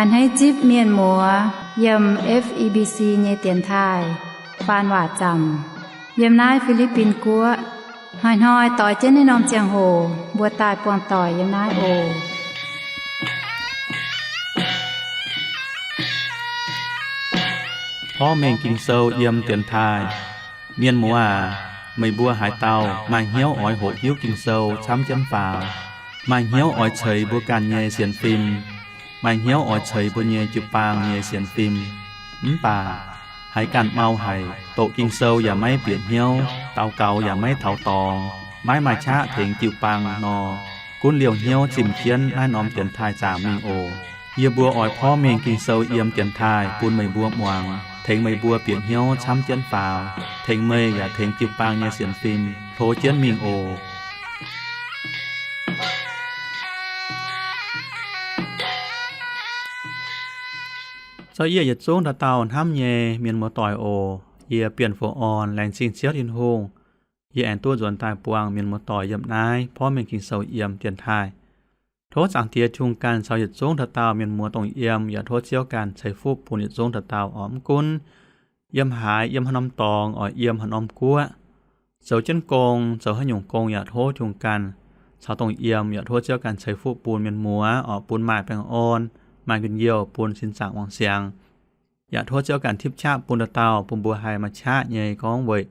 A'hneiv zipv mienh muoz yiem F E B C nyei dienx taaih faan waac zaamc yiem naaiv Fi^li^bin Guoqv. Hnoi-hnoi doix jienv naaiv norm ziangh hoc mbuo daaih buangh doic yiem naaiv oc. Porv mengh Ging-Sou yiem dienx taaih. Mienh muoz aac, meih mbuo haaix dauh maaih hnyouv oix hoqc hiuv Ging-Sou camv jienv faaux, maaih hnyouv oix ceix mbuo ganh nyei sienx fim, maaih hnyouv oix ceix mbuo nyei jiu-baang nyei sienx fim, mv baac haiz ganh mau haic, doqc Ging-Sou yaac maiv bieqc hnyouv, daux gaux yaac maiv taux dorngx, maiv maaih qaqv tengx jiu-baang nor, gunv liouh hnyouv zimh jienv naaiv norm dienx taaih zaamc mingh oc. Yie mbuo oix porv mengh Ging-Sou yiem dienx taaih bun meih mbuo muangx, tengx meih mbuo bieqc hnyouv camv jienv faaux, tengx meih yaac tengx jiu-baang nyei sienx fim hlo jienv mingh oc. Zorqv yie yietc zungv dauh dauh hnamv nyei mienh muoz-doic oc. Yie Bienh Fu'orn laengz zingh Ziouv Tin-Hungh, yie aengx duqv nzuonx daaih buangh mienh muoz-doic yiem naaiv porv mengh Ging-Sou yiem dienx taaih. Tov Zaangc Diex Tin-Hungh ganh caux yietc zungv dauh dauh mienh muoz dongh yiem, yaac tov Ziouv ganh ceix fuqv bun yietc zungv dauh dauh oc. Mv gunv yiem haaix, yiem haaix norm dorngx oc, yiem haaix norm guoqv, zoux jienv gong, zoux haaix nyungc gong yaac tov Tin-Hungh ganh caux dongh yiem, yaac tov Ziouv ganh ceix fuqv bun mienh muoz oc, bun maaih baengh orn, maaih njien-youh, bun sin zaangc wangc siangx. Yaac tov Ziouv ganh tipv qaqv bun dauh dauh, bun mbuo haih maaih qaqv nyei gorngv weic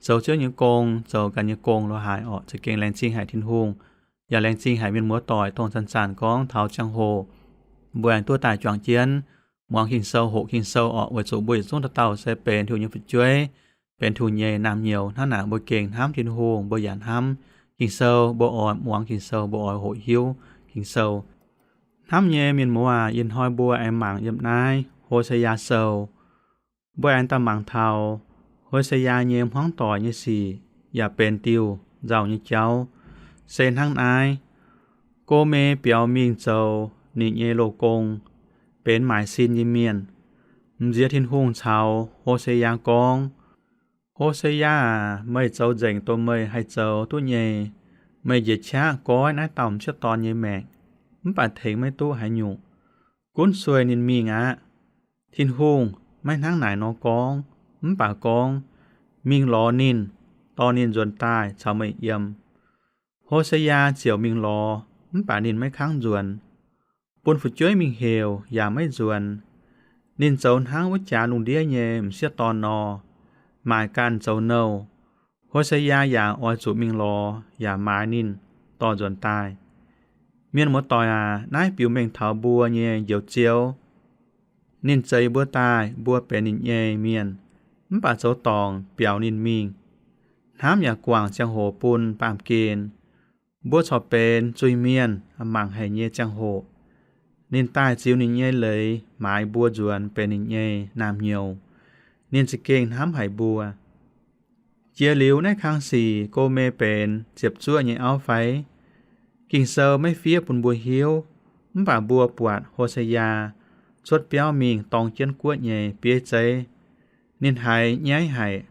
zoux Ziouv nyei gong, zoux ganh nyei gong lo haaix oc. Za'gengh laengz zingh haic Tin-Hungh, yaac laengz zingh haic mienh muoz-doic dongh zanc-zanc gorngv taux ziangh hoc mbuo aengx duqv daaih juangc jienv muangx Ging-Sou, hoqc Ging-Sou oc, weic zuqc mbuo yietc zungv dauh dauh se benx Tin-Hungh nyei fu'jueiv, benx Tin-Hungh nyei naamh nyouz. Hnangv naaic mbuo gengh hnamv Tin-Hungh, mbuo yaac hnamv Ging-Sou, mbuo oix muangx Ging-Sou, mbuo oix hoqc hiuv Ging-Sou. Hnamv nyei mienh muoz aac, ih hnoi mbuo aengx mangc yiem naaiv Ho^se^yaa Sou. Mbuo aengx daaih mangc taux Ho^se^yaa nyei hmuangv doic nyei sic yaac benx diuh nzauh nyei jauv. Se hnangv naaiv, Go^me biaux mingh zoux ninh nyei loz-gong, benx maaic sin nyei mienh. M'nziex Tin-Hungh caux Ho^se^yaa gorngv, Ho^se^yaa aac, meih zoux nzengc dongh meih haih zoux duqv nyei. Meih njiec qaqv goiv naaiv dauh m'sieqv dorn nyei maengc, mv baac tengx maiv duqv haaix nyungc. Gunv sueih ninh mingh aqv. Tin-Hungh maiv hnangv naaic nor gorngv, mv baac gorngv, Mingh lorz ninh, dorh ninh nzuonx daaih caux meih yiem. Ho^se^yaa ziouc mingh lorz, mv baac ninh maiv kangv nzuonx. Bun fu'jueiv mingh heuc yaac maiv nzuonx. Ninh zoux hnangv wuov jaax lungh ndiev nyei m'sieqv dorn nor, maaic ganh zoux nouh. Ho^se^yaa yaac oix zuqc mingh lorz yaac maaiz ninh, dorh nzuonx daaih. Mienh muoz-doic aac, naaiv biux mengh taux mbuo nyei Njoux Ziouv. Ninh zeix mbuo daaih, mbuo benx ninh nyei mienh, mv baac zoux dorngc biaux ninh mingh. Hnamv yaac guangc ziangh hoc bun baamh gen. Mbuo corc benx zuiz-mienh, mangc haic nyei ziangh hoc. Ninh daaih ziux ninh nyei leiz maaiz mbuo nzuonx benx ninh nyei naamh nyouz. Ninh za'gengh hnamv haic mbuo. Jiex liuz naaiv kang sic, Go^me benx ziepc zuoqv nyei auv fai? Ging-Sou maiv fiev bun mbuo hiuv, mv baac mbuo buatc Ho^se^yaa cuotv biauv mingh dorng jienv guoqv nyei bieiv zeiv. Ninh haiz nyaiv haic,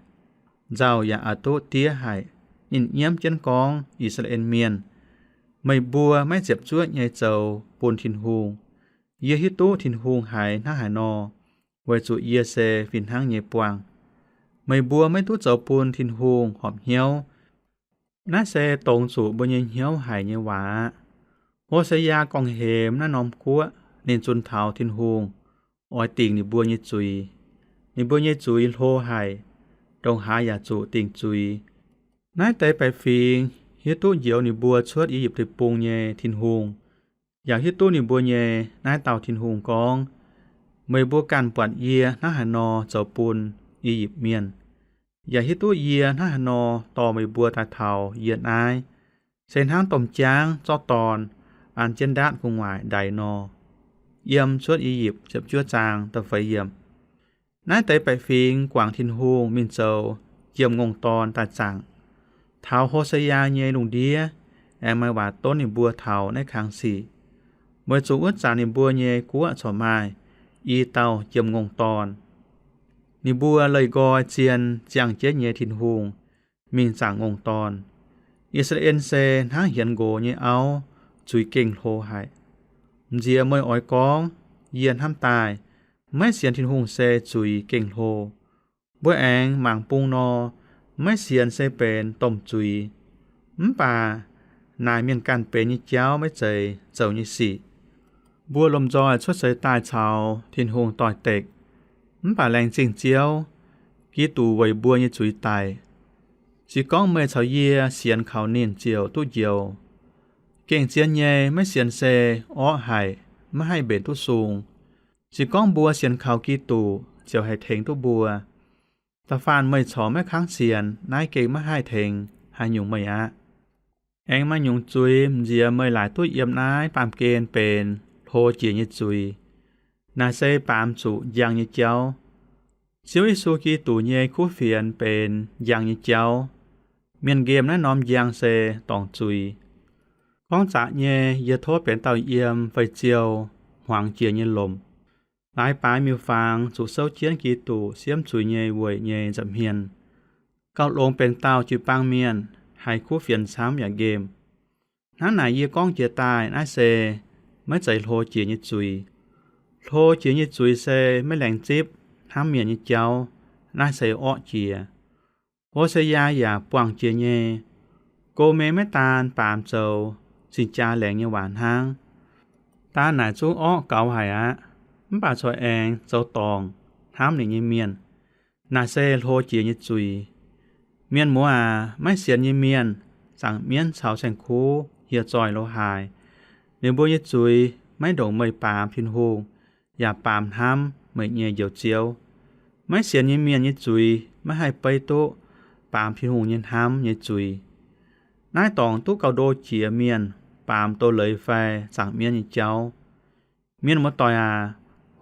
nzauh yaac a'duqv diev haic. Ninh nyiemv jienv gorngv, I^saa^laa^en Mienh, meih mbuo maiv ziepc zuoqv nyei zoux bun Tin-Hungh. Yie hiuv duqv Tin-Hungh haiz hnangv haaix nor, weic zuqc yie se fih hnangv nyei buangh. Meih mbuo maiv duqv zoux bun Tin-Hungh horpc hnyouv. Naaiv se dongz zuqc mbuo nyei hnyouv haic nyei waac aqv. Ho^se^yaa gorngv-hemx naaiv norm guoqv ninh zunh taux Tin-Hungh oix dingc ninh mbuo nyei zuiz. Ninh mbuo nyei zuiz hlo haic, ndongc haaix yaac zuqc dingc zuiz. Naaiv deix baeqc fingx hiuv duqv njoux ninh mbuo cuotv I^yipv Deic-Bung nyei Tin-Hungh, yaac hiuv duqv ninh mbuo nyei naaiv dauh Tin-Hungh gorngv, Meih mbuo ganh buatc yie hnangv haaix nor zoux bun I^yipv Mienh, yaac hiuv duqv yie hnangv haaix nor dorh meih mbuo daaih taux yie naaiv, se hnangv domh jaangv zorqv dorn an jienv ndaatv gu'nguaaic ndaix nor. Yiem Cuotv I^yipv ziepc juov zaang da'feix yiemc. Naaiv deix baeqc fingx guangc Tin-Hungh mingh zoux jiem-ngongh dorn daaih zaangc, taux Ho^se^yaa nyei lungh ndiev, aengx maaih waac donv ninh mbuo taux naaiv kang sic, weic zuqc wuov zanc ninh mbuo nyei guoqv corc maaih i dauh jiem-ngongh dorn. Ninh mbuo leih nqoi zien ziangh jienv nyei Tin-Hungh mingh zaangc ngongh dorn. I^saa^laa^en se hnangv hienx nqox nyei auv, zuiz gengh hlo haic. M'nziex meih oix gorngv, yie hnamv daaih, maiv sienx Tin-Hungh se zuiz gengh hlo. Mbuo aengx mangc bung nor, maiv sienx se benx domh zuiz. Mv baac naaic mienh ganh benx nyei jauv maiv zeiz zoux nyei sic. Mbuo lomh nzoih cuotv seix daaih caux Tin-Hungh doix-dekc, mv baac laengz zingh Ziouv, Giduc weic mbuo nyei zuiz daic. Se gorngv meih caux yie sienx kaux ninh ziouc duqv njoux. Gengh zien nyei, maiv sienx se orqv haic, maiv haih mbenc duqv sung. Se gorngv mbuo sienx kaux Giduc ziouc haih tengx duqv mbuo. Da'faanh meih corc maiv kangv sienx, naaiv gengh maiv haih tengx haaix nyungc meih aqv. Aengx maaih nyungc zuiz m'nziex meih laaic duqv yiem naaiv baamh gen benx hlo jiex nyei zuiz. Naaic se baamz zuqc njang nyei jauv. Ziouv Yesu Giduc nyei kuv fienx benx njang nyei jauv. Mienh nqemh naaiv norm njang se dorngc zuiz. Gorngv zaqc nyei, yie tov benx dauh yiem fei ziou hmuangx jiex nyei lomc. Laaix baaix miuc-fangx zuqc souv jienv Giduc siemv zuiz nyei weic nyei nza'hmien, gauh longx benx dauh jiu-baang mienh, haiz kuv fienx camv yaac nqemh. Hnangv naaic yie gorngv jiex daaih naaiv se maiv zeiz hlo jiex nyei zuiz. Hlo jiex nyei zuiz se maiv laengz zipv hnamv mienh nyei jauv, naaiv se orqv jiex. Ho^se^yaa yaac buangh jiex nyei. Go^me maiv daan baamz zoux zinh jaa laengz nyei waac hnangv. Daan naaic zungv orqv gaux haic aqv, mv baac corc aengx zoux dorngc hnamv ninh nyei mienh. Naaic se hlo jiex nyei zuiz. Mienh muoz aac, maiv sienx nyei mienh, zaangc mienv caux saeng-kuv hieh zoih lo haaix, ninh mbuo nyei zuiz maiv ndongc meih baamz Tin-Hungh yaac baamz hnamv meih nyei Njoux Ziouv. Maiv sienx nyei mienh nyei zuiz maiv haih beiv duqv baamz Tin-Hungh nyei hnamv nyei zuiz. Naaiv dorngc duqv gauh ndo jiex mienh baamz doz-leiz fai zaangc mienv nyei jauv. Mienh muoz-doic aac,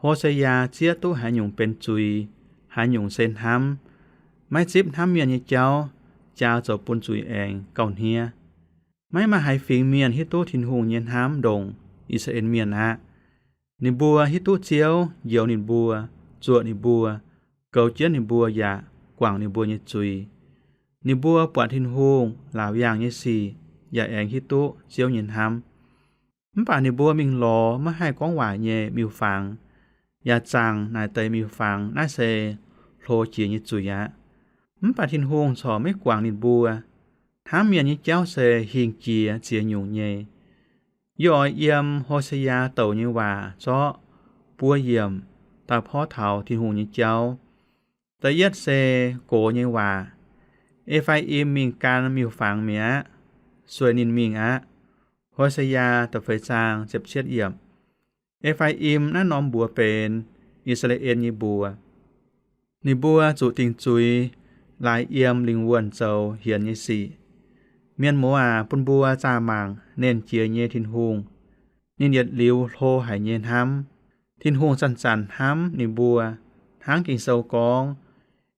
Ho^se^yaa zieqv duqv haaix nyungc benx zuiz, haaix nyungc se hnamv. Maiv zipv hnamv mienh nyei jauv, jaa zoux bun zuiz aengx gauh hniev. Maiv maaih haaix fingx mienh hiuv duqv Tin-Hungh nyei hnamv ndongc I^saa^laa^en Mienh aqv. Ninh mbuo hiuv duqv Ziouv njoux ninh mbuo, zuoqc ninh mbuo, goux jienv ninh mbuo yaac guangc ninh mbuo nyei zuiz. Ninh mbuo buatc Tin-Hungh laauc yaangh nyei sic yaac aengx hiuv duqv Ziouv nyei hnamv. Mv baac ninh mbuo mingh lorz maiv haih gorngv waac nyei miuc-fangx, yaac zaangc naaic deix miuc-fangx. Naaiv se hlo jiex nyei zuiz aqv. Mv baac Tin-Hungh corc maiv guangc ninh mbuo. Hnamv mienh nyei jauv se hingh jiex ziex nyungc nyei. Yie oix yiem Ho^se^yaa douc nyei waac zorqv buo yiemc daaih porv taux Tin-Hungh nyei jauv. Da'yietv se gox nyei waac. E^faa^im mingh gan miuc-fangx mi'aqv. Sueih ninh mingh aqv. Ho^se^yaa da'feix zaang ziepc cietv yiemc. E^faa^im naaiv norm mbuox benx I^saa^laa^en nyei mbuox. Ninh mbuo zuqc dingc zuiz laaix yiem lingh wuonh zoux hienx nyei sic. Mienh muoz aac, bun mbuo zaah mangc Nernh Jiex nyei Tin-Hungh. Ninh yietc liuz hlo haic nyei hnamv. Tin-Hungh zanc-zanc hnamv ninh mbuo, hnangv Ging-Sou gorngv,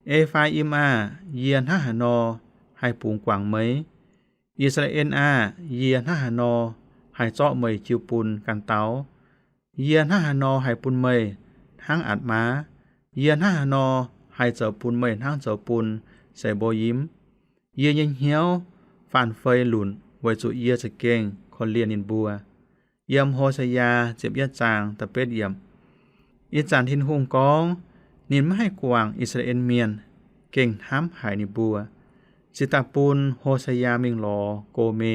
E^faa^im aah! Yie hnangv haaix nor haih bungx guangc meih? I^saa^laa^en aah! Yie hnangv haaix nor haih zorqv meih jiu bun ganh dauh? Yie hnangv haaix nor haih bun meih hnangv atc maa? Yie hnangv haaix nor haih zoux bun meih hnangv zoux bun seix mbo yim? Yie nyei hnyouv faanh fei lunc weic zuqc yie za'gengh korv-lienh ninh mbuo. Yiem Ho^se^yaa ziepc yietv zaang da'betv yiemc. Ih zanc Tin-Hungh gorngv ninh maiv haih guangc I^saa^laa^en Mienh, gengh hnamv haic ninh mbuo, cingx daaih bun Ho^se^yaa mingh lorz Go^me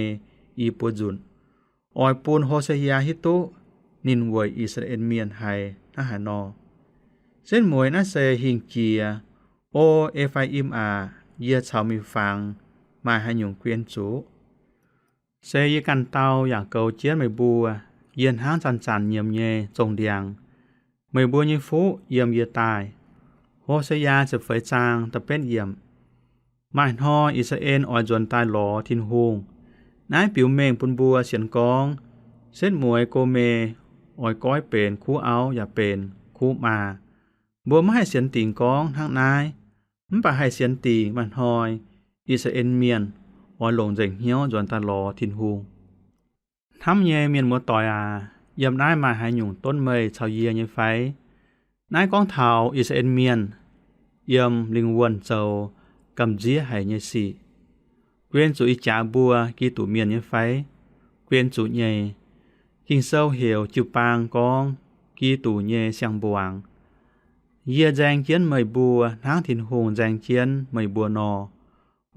i buo nzunc, oix bun Ho^se^yaa hiuv duqv ninh weic I^saa^laa^en Mienh haiz hnangv haaix nor. Setv mueiz naaiv se hingh jiex, O E^faa^im aac, yie caux miuc-fangx maaih haaix nyungc guen zuqc? Se yie ganh dau yaac goux jienv meih mbuo. Yie hnangv zanc-zanc nyiemc nyei zongh ndiangx. Meih mbuo nyei fuqv yiem yie daaih. Ho^se^yaa ziepc feix zaang da'betv yiemc. Maaih hnoi I^saa^laa^en oix nzuonx daaih lorz Tin-Hungh. Naaiv biux mengh bun mbuo sienx gorngv, setv mueiz Go^me oix goiv benx kuv auv yaac benx kuv maa. Mbuo maiv haih sienx dingc gorngv hnangv naaiv, mv baac haih sienx dingc maaih hnoi I^saa^laa^en Mienh oix longc nzengc hnyouv nzuonx daaih lorz Tin-Hungh. Hnamv nyei mienh muoz-doic aac, yiem naaiv maaih haaix nyungc donv meih caux yie nyei fai? Naaiv gorngv taux I^saa^laa^en Mienh yiem lingh wuonh zoux gamh nziev haic nyei sic. Guen zuqc ih jaax mbuo Giduc Mienh nyei fai? Guen zuqc nyei. Ging-Sou heuc jiu-baang gorngv, Giduc nyei siang-mbuangz. Yie nzaeng jienv meih mbuo hnangv Tin-Hungh nzaeng jienv meih mbuo nor,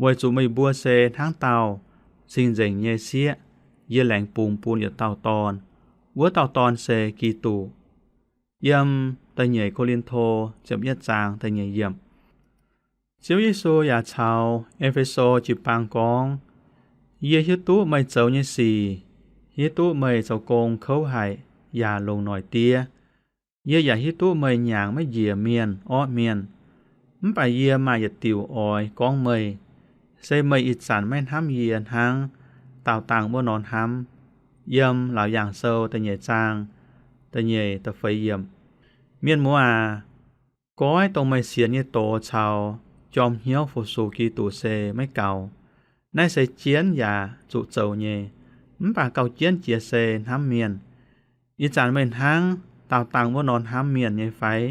weic zuqc meih mbuo se hnangv dauh cing-nzengc nyei sieqv yie laengz bungx bun yietc dauh dorn. Wuov dauh dorn se Giduc. Yiem da'nyeic Ko^lin^to ziepc yietv zaang da'nyeic yiemc. Ziouv Yesu yaac caux E^fe^so jiu-baang gorngv, Yie hiuv duqv meih zoux nyei sic, hiuv duqv meih zoux gong kouv haic yaac longc noic diev. Yie yaac hiuv duqv meih nyaangc maiv njiec mienh, orqv mienh. Mv baac yie maaih yietc diuc oix gorngv meih, se meih ih zanc maiv hnamv yie hnangv daauh dangh wuov nor hnamv. Yiem Laauc Yaangh Sou da'nyeic zaang da'nyeic, da'feix yiemc. Mienh muoz aac, goiv dongh meih sienx nyei doz caux jorm hnyouv fu-sux Giduc se maiv gaux. Naaiv se jienv yaac zuqc zoux nyei, mv baac gauh jienv jiex se hnamv mienh. Ih zanc meih hnangv daauh dangh wuov nor hnamv mienh nyei fai?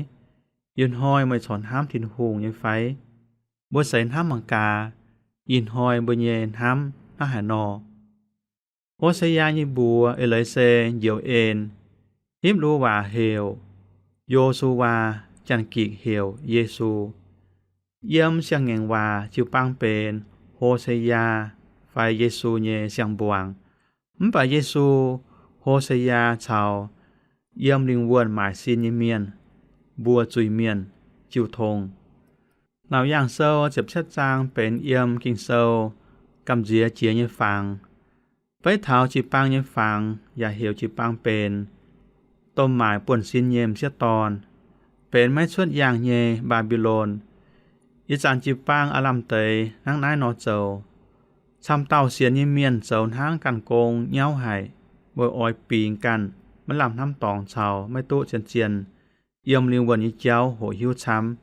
Ih hnoi meih corc hnamv Tin-Hungh nyei fai? Mbuo seix hnamv mangc gaax, ih hnoi mbuo nyei hnamv hnangv haaix nor. Ho^se^yaa nyei mbuox eix leiz se Njoux En, Hipv^lu waac heuc Yo^su^waa, Janx-Gikc heuc Yesu. Yiem siang-ngaengc waac jiu-baang benx Ho^se^yaa fai Yesu nyei siang-mbuangz. Mv baac Yesu, Ho^se^yaa caux yiem lingh wuonh maaic sin nyei mienh, mbuo zuiz-mienh, jiu tong. Laauc Yaangh Sou ziepc cietv zaang benx yiem Ging-Sou gamh nziex jiex nyei fangx. Beiv taux jiu-baang nyei fangx yaac heuc jiu-baang benx domh maaic buonv-sin nyei m'sieqv dorn, benx maiv cuotv yaangh nyei Mbaa^mbi^lon. Ih zanc jiu-baang aav lamh deix hnangv naaiv nor zoux. Camv dauh sienx nyei mienh zoux hnangv ganh gong nyauv haic, weic oix bingx ganh maiv lamh hnamv dorngx caux maiv duqv zien-zien yiem lingh wuonh nyei jauv hoqc hiuv camv.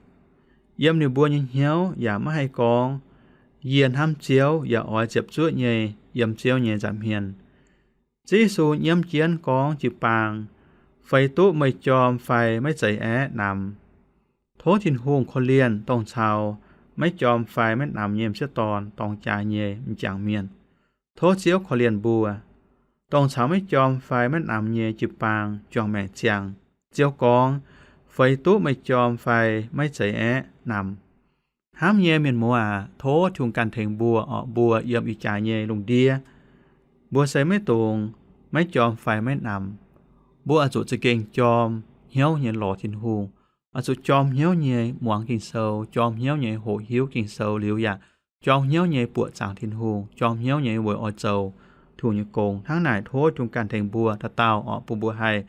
Yiem ninh mbuo nyei hnyouv yaac maiv haih gorngv, Yie hnamv Ziouv yaac oix ziepc zuoqv nyei yiem Ziouv nyei nza'hmien. Ziouv Yesu nyiemv jienv gorngv jiu-baang, Feix duqv meih jorm fai maiv zeiz aeqv, namx. Tov Tin-Hungh korv-lienh dongh caux maiv jorm fai maiv namx nyei m'sieqv dorn dorng jaax nyei m'jangc mienh. Tov Ziouv korv-lienh mbuo. Dongh caux maiv jorm fai maiv namx nyei jiu-baang juangc maengc ziangh. Ziouv gorngv, Feix duqv meih jorm fai maiv zeiz aeqv, namx. Hnamv nyei mienh muoz aac, tov Tin-Hungh ganh tengx mbuo orqc, mbuo yiem ih jaax nyei lungh ndiev, mbuo se maiv dungx maiv jorm fai maiv namx. Mbuo oix zuqc za'gengh jorm hnyouv nyei lorz Tin-Hungh, oix zuqc jorm hnyouv nyei muangx Ging-Sou, jorm hnyouv nyei hoqc hiuv Ging-Sou liuz yaac jorm hnyouv nyei buoqc zaangc Tin-Hungh, jorm hnyouv nyei weic oix zoux Tin-Hungh nyei gong. Hnangv naaic tov Tin-Hungh ganh tengx mbuo dauh dauh orqc, bun mbuo haih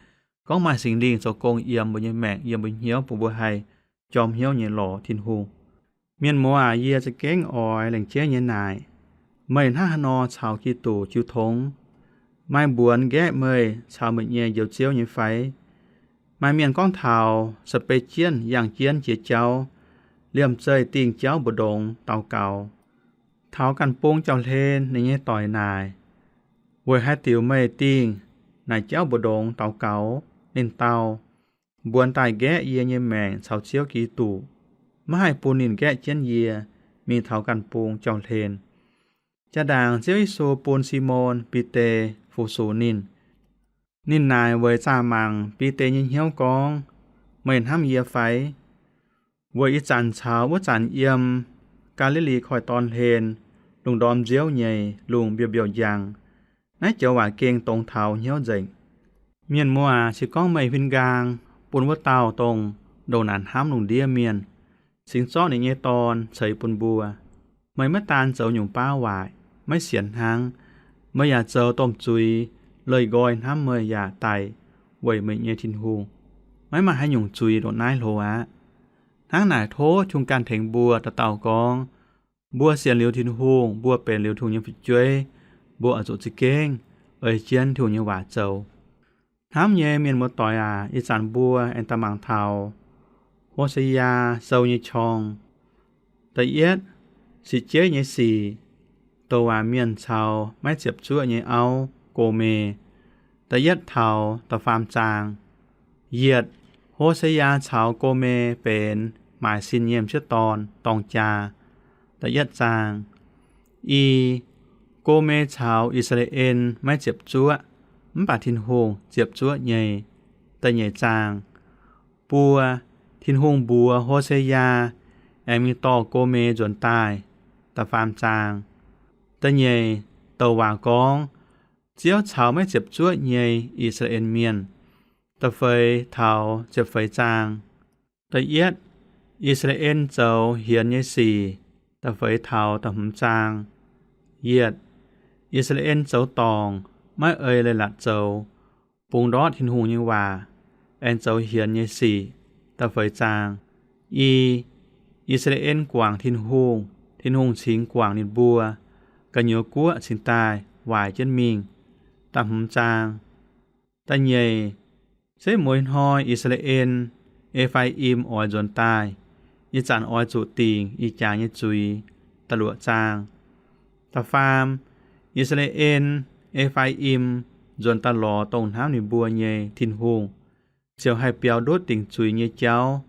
gorngv maaih Singx Lingh zoux gong yiem mbuo nyei maengc, yiem mbuo hnyouv, bun mbuo haih jorm hnyouv nyei lorz Tin-Hungh. Mienh muoz aac, yie za'gengh oix lengc jeiv nyei naaic, meih hnangv haaix nor caux Giduc jiu tongx? Maaih mbuonx nqaeqv meih caux meih nyei Njoux Ziouv nyei fai? Maaih mienh gorngv taux sa beiv jienv yangh jienv jiex jauv, liemh zeih dingh jauv mbu'ndongx daux gaux. Taux ganh bung jauv-hlen ninh nyei doic naaic, Weic haaix diuc meih dingh naaic jauv mbu'ndongx daux gaux? Ninh dau, Mbuonx daaih nqaeqv yie nyei maengc caux Ziouv Giduc. Maiv haih bun ninh nqaeqv jienv yie mingh taux ganh bung jauv-hlen. Jaa-ndaangc Ziouv Yesu bun Simon Bide fu-sux ninh. Ninh naaic weic zaah mangc Bide nyei hnyouv gorngv, Meih hnamv yie fai? Weic ih zanc caux wuov zanc yiem Gaa^li^li Koiv-Dorn Hlen lungh ndorm nziouv nyei lungh mbiouh mbiouh njang. Naaiv joux waac gengh dongz taux hnyouv nzengc. Mienh muoz aac, se gorngv meih huin nqaang bun wuov dauh dongh ndongc naaic hnamv lungh ndiev mienh, cingx zorqv ninh nyei dorn ceix bun mbuo, meih maiv daan zoux nyungc baav waaic, maiv sienx hnangv. Meih yaac zoux domh zuiz leih nqoi hnamv meih yaac daic weic meih nyei Tin-Hungh. Maiv maaih haaix nyungc zuiz ndongc naaiv hlo aqv. Hnangv naaic tov Tin-Hungh ganh tengx mbuo dauh dauh gorngv, mbuo sienx liuz Tin-Hungh, mbuo benx liuz Tin-Hungh nyei fu'jueiv, mbuo oix zuqc za'gengh ei jienv Tin-Hungh nyei waac zoux. Hnamv nyei mienh muoz-doic aac, ih zanc mbuo aengx daaih mangc taux Ho^se^yaa Sou nyei qorng. Da'yietv, sipv jeiv nyei sic, douc waac mienh caux maiv ziepc zuoqv nyei auv, Go^me. Da'yietv taux da'faam zaang. Yietc, Ho^se^yaa caux Go^me benx maaic sin nyei m'sieqv dorn dorng jaa. Da'yietv zaang. I, Go^me caux I^saa^laa^en maiv ziepc zuoqv, mv baac Tin-Hungh ziepc zuoqv nyei. Da'nyeic zaang. Buo, Tin-Hungh mbuox Ho^se^yaa aengx mingh dorh Gomei nzuonx daaih. Da'faam zaang. Da'nyeic, douc waac gorngv Ziouv caux maiv ziepc zuoqv nyei I^saa^laa^en Mienh. Da'feix taux ziepc feix zaang. Da'yietv, I^saa^laa^en zoux hienx nyei sic. Da'feix taux da'hmz zaang. Yietc, I^saa^laa^en zoux dorngc, maiv ei leiz-latc zoux, bungx ndortv Tin-Hungh nyei waac, aengx zoux hienx nyei sic. Da'feix zaang. I, I^saa^laa^en guangc Tin-Hungh, Tin-Hungh cingx guangc ninh mbuo, gu'nyuoz guoqv cingx daaih waaic jienv mingh. Da'hmz zaang. Da'nyeic, se mueiz hnoi I^saa^laa^en, E^faa^im oix nzuonx daaih, ih zanc oix zuqc dingc ih jaax nyei zuiz. Da'luoqc zaang. Da'faam, I^saa^laa^en, E^faa^im nzuonx daaih lorz dongh hnamv ninh mbuo nyei Tin-Hungh, ziouc haih biaux ndutv dingc zuiz nyei jauv.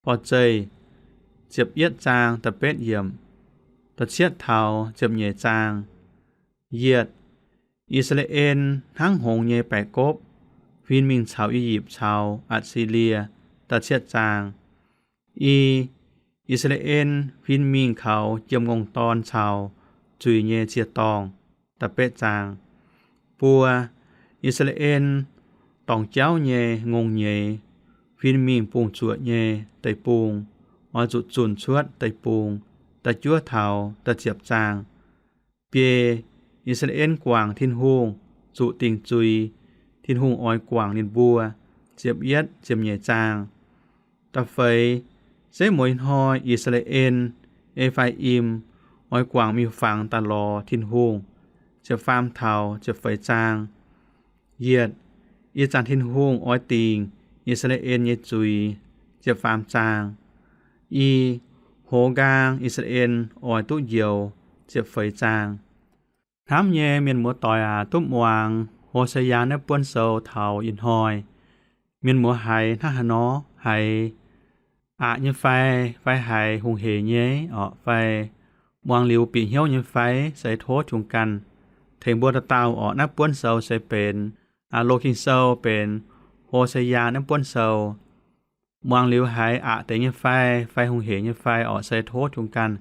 Borc Zeih ziepc yietv zaang da'betv yiemc, da'cietv taux ziepc nyeic zaang. Yietc, I^saa^laa^en hnangv hngongx nyei baeqc gopv huin mingh caux I^yipv caux Atc^si^lie. Da'cietv zaang. I, I^saa^laa^en huin mingh kaux jiem-ngongh dorn caux zuiz nyei ziec-dorngh. Da'betv zaang. Buo, I^saa^laa^en dorngc jauv nyei ngongh nyeiz huin mingh bungx-zuoqc nyei deic-bung, oix zuqc zunh cuotv deic-bung. Da'juov taux da'ziepc zaang. Biei, I^saa^laa^en guangc Tin-Hungh, zuqc dingc zuiz, Tin-Hungh oix guangc ninh mbuo. Ziepc yietv, ziepc nyeic zaang. Da'feix, se mueiz hnoi I^saa^laa^en, E^faa^im oix guangc miuc-fangx daaih lorz Tin-Hungh. Ziepc faam taux ziepc feix zaang. Yietc, ih zanc Tin-Hungh oix dingc I^saa^laa^en nyei zuiz. Ziepc faam zaang. I, hoz nqaang I^saa^laa^en oix duqv njoux. Ziepc feix zaang. Hnamv nyei mienh muoz-doic aac, duqv muangx Ho^se^yaa naaiv buonv sou taux ih hnoi, mienh muoz haiz hnangv haaix nor? Haiz aqc nyei fai, fai haiz hungh heic nyei orqc? Fai muangx liuz bieqc hnyouv nyei fai? Se tov Tin-Hungh ganh tengx mbuo dauh dauh orqc. Naaiv buonv sou se benx, aa, loz Ging-Sou benx Ho^se^yaa naaiv buonv sou. Muangx liuz haiz aqc deix nyei fai, fai hungh heic nyei fai orqc? Se tov Tin-Hungh ganh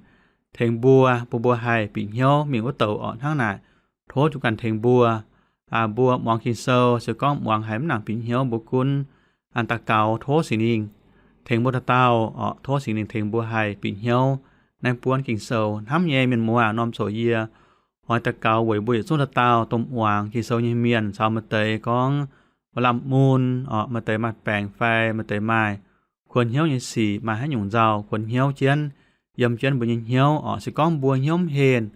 tengx mbuo, bun mbuo haih bieqc hnyouv mingh wuov douc orqc. Hnangv naaic, tov Tin-Hungh ganh tengx mbuo. Aa, mbuo muangx Ging-Sou se gorngv muangx haiz mv nangc bieqc hnyouv, mbuo gunv, aa, daux gaux tov Singx Lingh tengx mbuo dauh dauh orqc. Tov Singx Lingh tengx mbuo haih bieqc hnyouv naaiv buonv Ging-Sou. Hnamv nyei mienh muoz aac, norm coc yie oix daux gaux weic mbuo yietc zungv dauh dauh dongh muangx Ging-Sou nyei mienh caux maaih deix gorngv maaih lamh mun orqc, maaih deix maaih baengc fai maaih deix maaih kuonx hnyouv nyei sic, maaih haaix nyungc nzauh kuonx hnyouv jienv, yiem jienv mbuo nyei hnyouv orqc. Se gorngv mbuo hnyouv mv henh,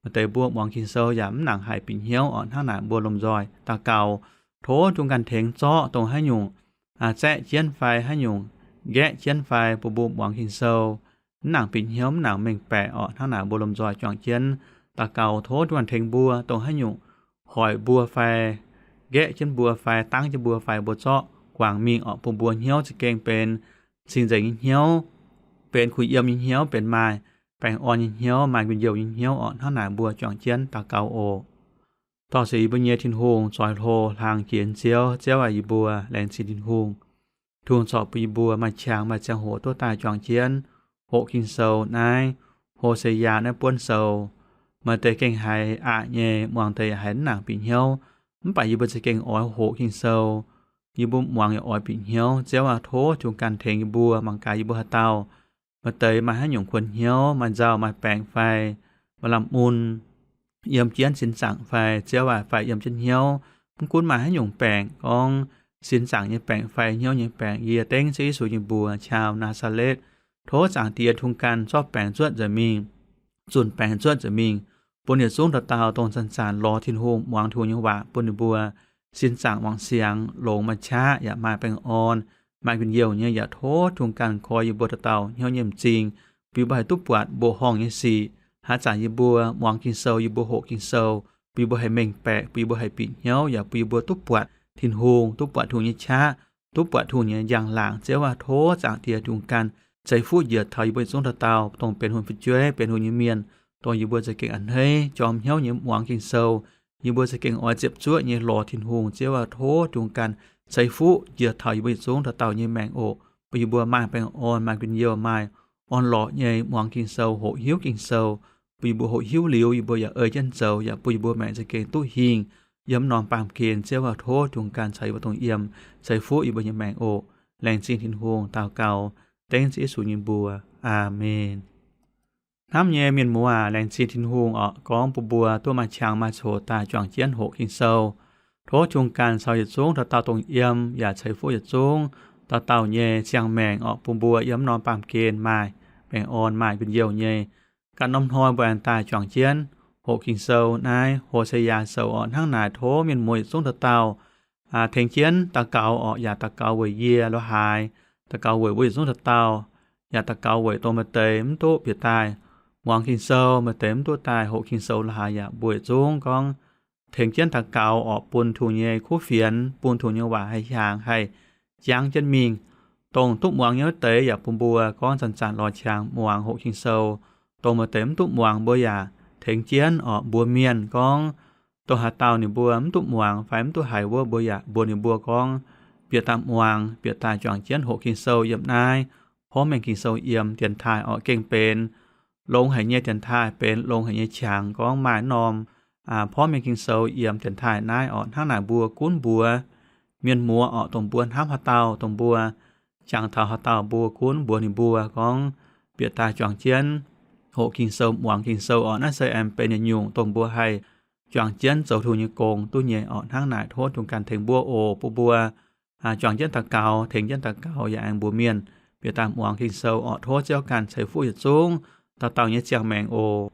maaih deix mbuo muangx Ging-Sou yaac mv nangc haih bieqc hnyouv orqc. Hnangv naaic mbuo lomh nzoih daux gaux, tov Tin-Hungh ganh tengx zorqv dongh haaix nyungc, aa, zaeqv jienv fai haaix nyungc nqaeqv jienv fai bun mbuo muangx Ging-Sou mv nangc bieqc hnyouv, mv nangc mengh baeqc orqc. Hnangv naaic mbuo lomh nzoih juangc jienv daux gaux, tov Tin-Hungh ganh tengx mbuo. Dongh haaix nyungc hoic mbuo fai nqaeqv jienv mbuo fai dangv jienv mbuo fai mbuo zorqv guangc mingh orqc, bun mbuo hnyouv za'gengh benx cing-nzengc nyei hnyouv, benx kuh yiem nyei hnyouv, benx maaih baengh orn nyei hnyouv, maaih njien-youh nyei hnyouv orqc. Hnangv naaic mbuo juangc jienv daux gaux oc. Dorh sienx yie mbuo nyei Tin-Hungh, zoix hlo hlang jiex nyei Ziouv. Ziouv aac, yie mbuo laengz zingh Tin-Hungh. Tin-Hungh corc bun yie mbuo maaih qangx maaih ziangh hoc duqv daaih juangc jienv hoqc Ging-Sou naaiv, Ho^se^yaa naaiv buonv sou. Maaih deix gengh haiz aqc nyei, muangx deix yaac haiz mv nangc bieqc hnyouv. Mv baac yie mbuo za'gengh oix hoqc Ging-Sou. Yie mbuo muangx yaac oix bieqc hnyouv. Ziouv aac, tov Tin-Hungh ganh tengx yie mbuo, mangc gaax yie mbuo haaix dauh, maaih deix maaih haaix nyungc kuonx hnyouv, maaih nzauh, maaih baengc fai maaih lamh mun, yiem jienv sin zaangc fai, Ziouv aac, fai yiem jienv hnyouv. Mv gunv maaih haaix nyungc baengc, gorngv sin zaangc nyei baengc fai hnyouv nyei baengc, yie dengv Ziouv Yesu nyei mbuox, Chaau Naa^saa^letv, tov Zaangc Diex Tin-Hungh ganh zorqv baengc zuotv nzengc mingh, zunc baengc zuotv nzengc mingh, bun yietc zungv dauh dauh dongh zanc-zanc lorz Tin-Hungh, muangx Tin-Hungh nyei waac, bun ninh mbuo sin zaangc wangc siangx, longx maaih qaqv yaac maaih baengh orn, maaih njien-youh nyei. Yaac tov Tin-Hungh ganh koi yie mbuo dauh dauh hnyouv nyei m'zing, bun yie mbuo haih duqv buatc mbuoqc horngh nyei sic. Haaix zanc yie mbuo muangx Ging-Sou, yie mbuo hoqc Ging-Sou, bun yie mbuo haih mengh baeqc, bun yie mbuo haih bieqc hnyouv, yaac bun yie mbuo duqv buatc Tin-Hungh, duqv buatc Tin-Hungh nyei qaqv, duqv buatc Tin-Hungh nyei njang-laangc. Ziouv aac, tov Zaangc Diex Tin-Hungh ganh ceix fuqv njiec taux yie mbuo yietc zungv dauh dauh, dongh benx hungh fu'jueiv, benx hungh nyei mienh, dongh yie mbuo za'gengh a'hneiv jorm hnyouv nyei muangx Ging-Sou. Yie mbuo za'gengh oix ziepc zuoqv nyei lorz Tin-Hungh. Ziouv aac, tov Tin-Hungh ganh ceix fuqv njiec taux yie mbuo yietc zungv dauh dauh nyei maengc oc. Bun yie mbuo maaih baengh orn, maaih njien-youh, maaih orn-lorqc nyei muangx Ging-Sou, hoqc hiuv Ging-Sou. Bun yie mbuo hoqc hiuv liuz, yie mbuo yaac ei jienv zoux, yaac bun yie mbuo maengc za'gengh duqv hingh yiem norm baamh gen. Ziouv aac, tov juang ganh caux yie mbuo dongh yiem, ceix fuqv yie mbuo nyei maengc oc. Laengz zingh Tin-Hungh. Daux gaux dengv Yesu nyei mbuox. Aamen. Hnamv nyei mienh muoz aac, laengz zingh Tin-Hungh oc, gorngv bun mbuo duqv maaih qangx maaih coc daaih juangc jienv hoqc Ging-Sou. Tov juang ganh caux yietc zungv dauh dauh dongh yiem yaac ceix fuqv yietc zungv dauh dauh nyei ziangh maengc oc, bun mbuo yiem norm baamh gen maaih baengh orn, maaih njien-youh nyei. Ganh norm hnoi mbuo aengx daaih juangc jienv hoqc Ging-Sou naaiv Ho^se^yaa Sou oc. Hnangv naaic tov mienh muoz yietc zungv dauh dauh tengx jienv daux gaux oc, yaac daux gaux weic yie lorz haaix, daux gaux weic mbuo yietc zungv dauh dauh, yaac daux gaux weic dongh maaih deix mv duqv bieqc daaih muangx Ging-Sou, maaih deix mv duqv daaih hoqc Ging-Sou lorz haaix, yaac mbuo yietc zungv gorngv tengx jienv daux gaux oc, bun Tin-Hungh nyei kuv fienx, bun Tin-Hungh nyei waac haih hiaangx haih jangv jienv mingh. Dongh duqv muangx nyei wuov deix yaac bun mbuo gorngv zanc-zanc lorz qangx muangx hoqc Ging-Sou. Dongh maaih deix mv duqv muangx mbuo yaac tengx jienv oc, mbuox mienh gorngv dongh haaix dauh ninh mbuo mv duqv muangx fai mv duqv haiz wuov, mbuo yaac mbuox ninh mbuo gorngv bieqc daaih muangx, bieqc daaih juangc jienv hoqc Ging-Sou yiem naaiv porv mengh Ging-Sou yiem dienx taaih oc. Gengh benx longx haic nyei dienx taaih, benx longx haic nyei qangx gorngv maaih norm porv mengh Ging-Sou yiem dienx taaih naaiv oc. Hnangv naaic mbuo gunv mbuox mienh muoz oc, dongh mbuo hnamv haaix dauh, dongh mbuo jangx taux haaix dauh, mbuo gunv mbuox ninh mbuo gorngv bieqc daaih juangc jienv hoqc Ging-Sou, muangx Ging-Sou oc. Naaiv se aengx benx yietc nyungc dongh mbuo haih juangc jienv zoux Tin-Hungh nyei gong duqv nyei oc. Hnangv naaic tov Tin-Hungh ganh tengx mbuo oc, bun mbuo juangc jienv daux gaux, tengx jienv daux gaux, yaac aengx mbuox mienh bieqc daaih muangx Ging-Sou oc. Tov Ziouv ganh ceix fuqv yietc zungv dauh dauh nyei ziangh maengc oc.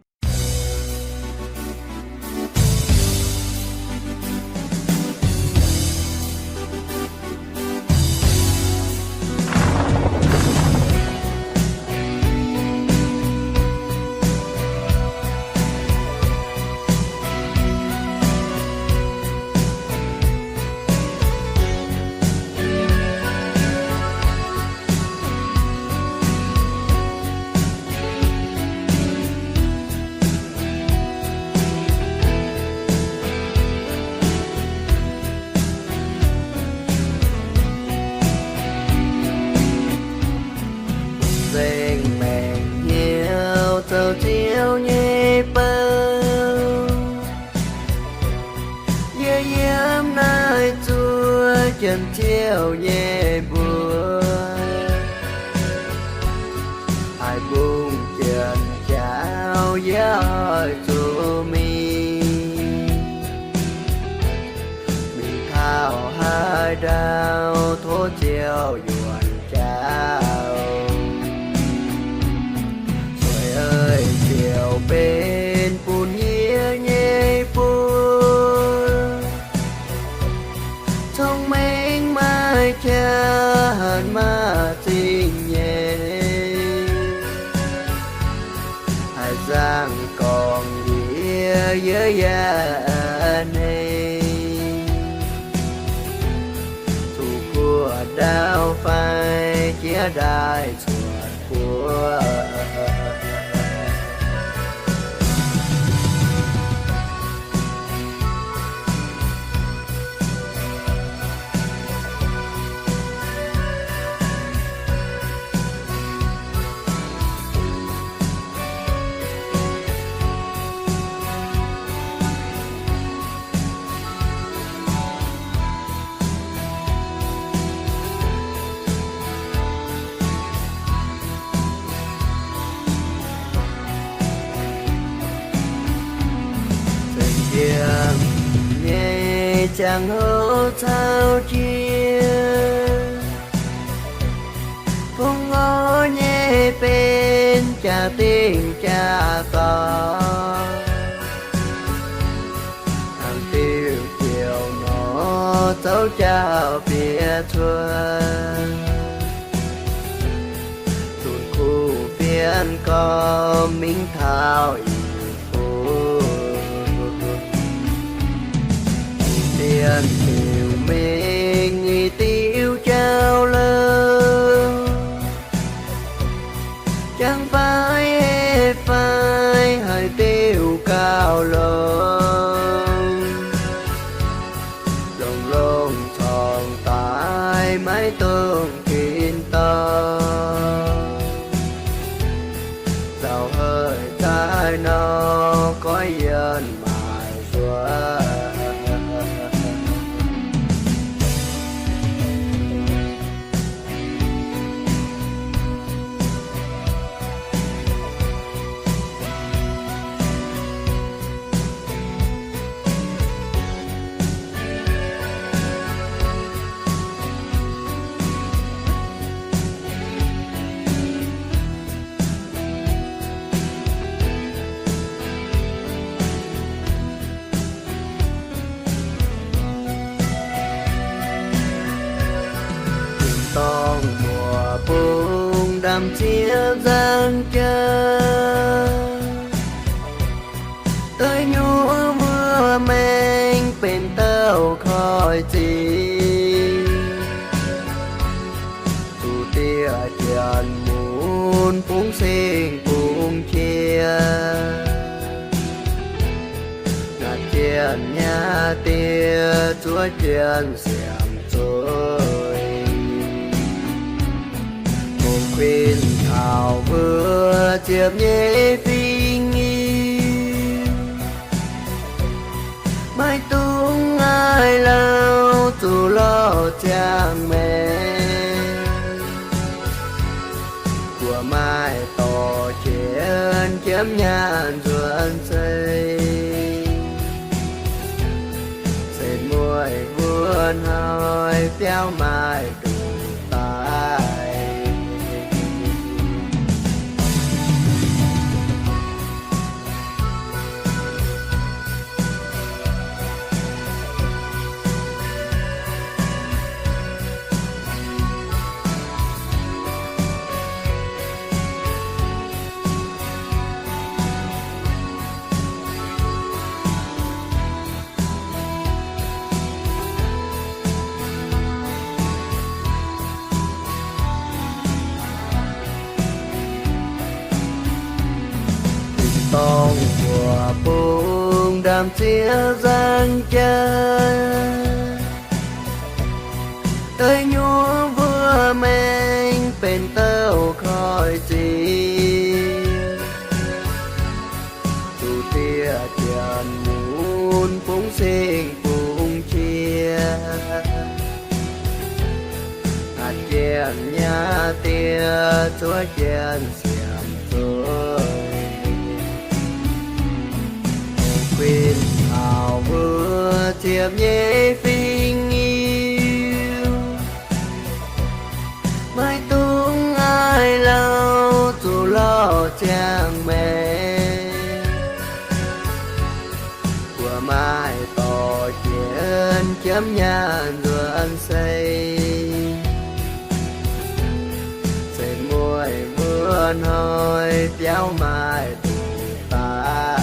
Nzengc maengc hnyouv zoux Ziouv nyei bou, yie yiem naaiv zuov jienv Ziouv nyei mbuox. Haih mbungh jienv jauv yie oix zuqc mingh, mingh taux haaix ndau tov Ziouv yuonx jauv. Sueih eix ziouc benx bun yie nyei buoz, cong-mengh maaih qaqv hanc maaih zingh nyeic, haih zaangh gorngv yie, yie yaac hneiv, zuqc guoqv ndau fai jiex ndaaih cuotv guoqv. Zengc ziangh nyei ziangh hoc caux jienv, fongc orv nyei benx jaa-dingh jaa-dorngx, tangx diuh jiex nor zoux jauv-bieqc cuotv, zunh kuv fienx gormx mingh taux ih hnoi, dienh diuh mengh i diuh jauv-louc, jangx fai hei fai haaix diuh gauh longx, longx-longx corngx daaih nor goiv yienh maaic nzuonx. Tin-dorngh mbuoqc bung ndamv ziex nzangc jaax, deic nyuoqc mbuo maengx benx dauh koiv zingh. Zuqc dieh janx mun bungx singx bungx qiex, ngaatc jienv nyei die zuov jienv siemv zueiz. Mouc kuinx taux mbuo ziepc nyeic fingx nyic, maiv dungx ngaih lauh zuqc lorh ziangh maengx. Buoz maaih dorh jienv jiemv nyaanh nzuonx sei, se mueiz mbuo hnoi biauv maaih nduqc daaih. Tin-dorngh mbuoqc bung ndamv ziex nzangc jaax, deic nyuoqc mbuo maengx benx dauh koiv zingh. Zuqc dieh janx mun bungx singx bungx qiex, ngaatc jienv nyei die zuov jienv siemv zueiz. Mouc kuinx taux mbuo ziepc nyeic fingx nyic, maiv dungx ngaih lauh zuqc lorh ziangh maengx. Buoz maaih dorh jienv jiemv nyaanh nzuonx sei, se mueiz mbuo hnoi biauv maaih nduqc daaih.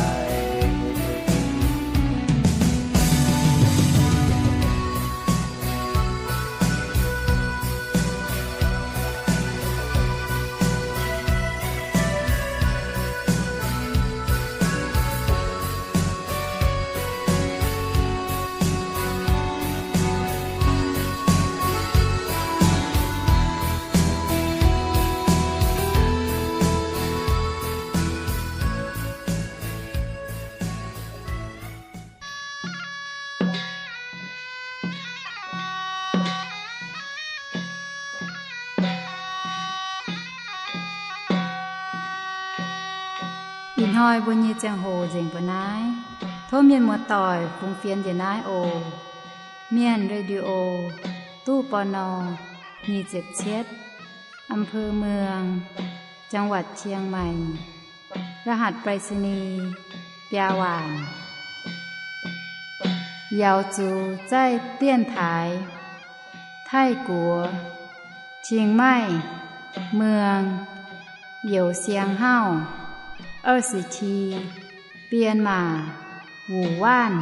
Ih hnoi mbuo nyei ziangh hoc nzengc mbuo naaiv. Tov mienh muoz-doic fungx fienx njiec naaiv oc. Mienh Radio, ตู้ ปณ. nyic ziepc cietv, อำเภอเมือง จังหวัดเชียงใหม่ รหัสไปรษณีย์ biaa waanc. Yaux zuqc zaih dienx taaix Taiv-Guoqv, Chiang Mai, Muang, Youz Siang Hauv, 二十七, Bienh Maac, Wuc Waanv.